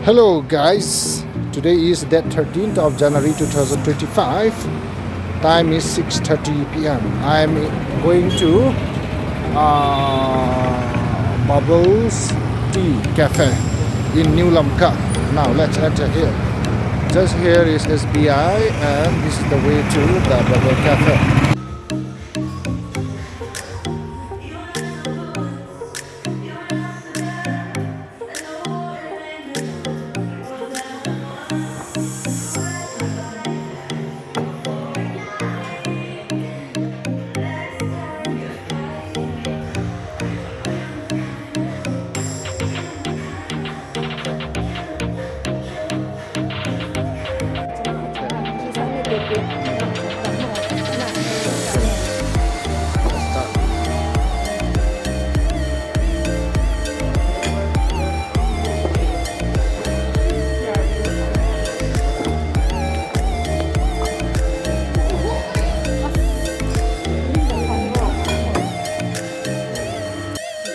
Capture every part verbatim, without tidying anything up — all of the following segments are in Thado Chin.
Hello guys, today is date thirteenth of January two thousand twenty-five. Time is six thirty p m. I'm going to uh, Bubbles Tea Cafe in New Lamka. Now let's enter here. Just here is S B I and this is the way to the Bubble Cafe.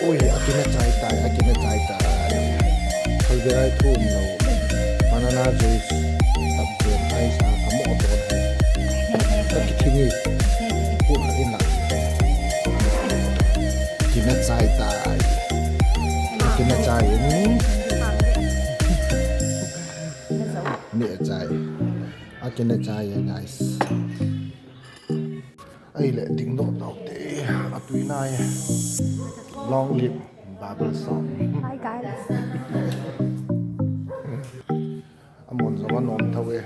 Ui, akina chai tai, akina chai tai. Khalbia ai thum lo. Banana juice, stop pen, ice, a, kamo to. Kakithini. Put in la. Akina chai tai. Akina chai. Hmm. Ni chai. Akina chai, guys. Ahile, dingdoh tau te, atui nai. Long live Bubble Shop. Hi, guys. Amun jong anom tho e.